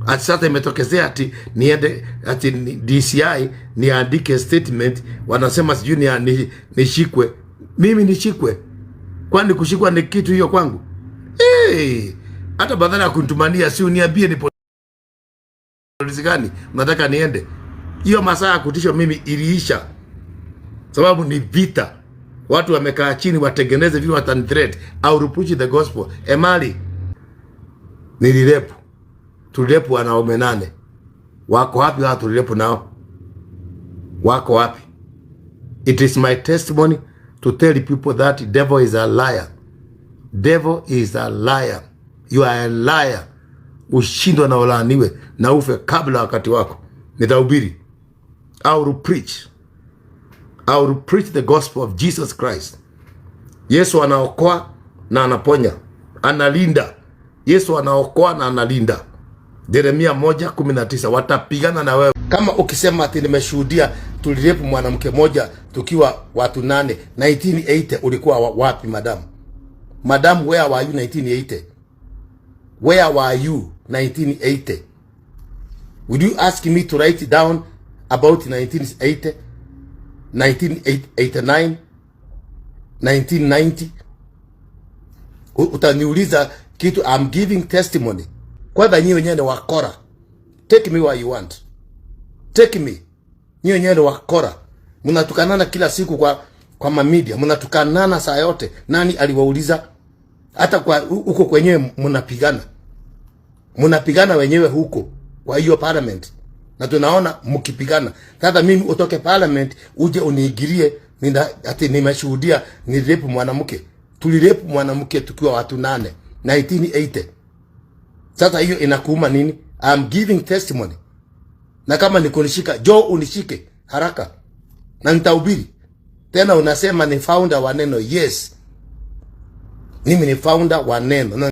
Ati sasa imetokezea ati niende ati DCI niandike statement, wanasema sijui nishikwe. Mimi nishikwe? Kwani kushikwa ni kitu hiyo kwangu? Hey, hata badala ya kunitumania, si uniambie ni polisi gani unataka niende? Hiyo masaa ya kutishwa mimi iliisha, sababu ni vita. Watu wamekaa chini watengeneze vile watanithreat au preach the gospel. Emali nilirape, tulirape wanaume nane. Wako wapi wao tulirape nao? Wako wapi? It is my testimony to tell people that devil is a liar. Devil is a liar. You are a liar. Ushindwe na ulaaniwe na ufe kabla wakati wako. Nitahubiri. I will preach. I will preach the gospel of Jesus Christ. Yesu anaokoa na anaponya, analinda. Yesu anaokoa na analinda. Yeremia 1:19, watapigana na wewe kama ukisema ati nimeshuhudia tulirape mwanamke moja tukiwa watu nane 1980. Ulikuwa wapi, madam? Madam, where were you 1980? Where were you 1980? Would you ask me to write down about 1980, 1989, 1990? Utaniuliza kitu? I'm giving testimony. Kwanza nyinyi wenyewe ni wakora. Take me where you want, take me. Nyinyi wenyewe ni wakora, mnatukanana kila siku kwa mamedia, mnatukanana saa yote. Nani aliwauliza? Hata kwa huko kwenyewe mnapigana, mnapigana wenyewe huko kwa hiyo parliament, na tunaona mkipigana. Sasa mimi utoke parliament uje uniingilie ati nimeshuhudia ni rape mwanamke. Tulirape mwanamke tukiwa watu nane 1980. Sasa hiyo inakuuma nini? I'm giving testimony, na kama ni kunishika, jo unishike haraka na nitahubiri tena. Unasema ni founder wa Neno. Yes, mimi ni founder wa Neno na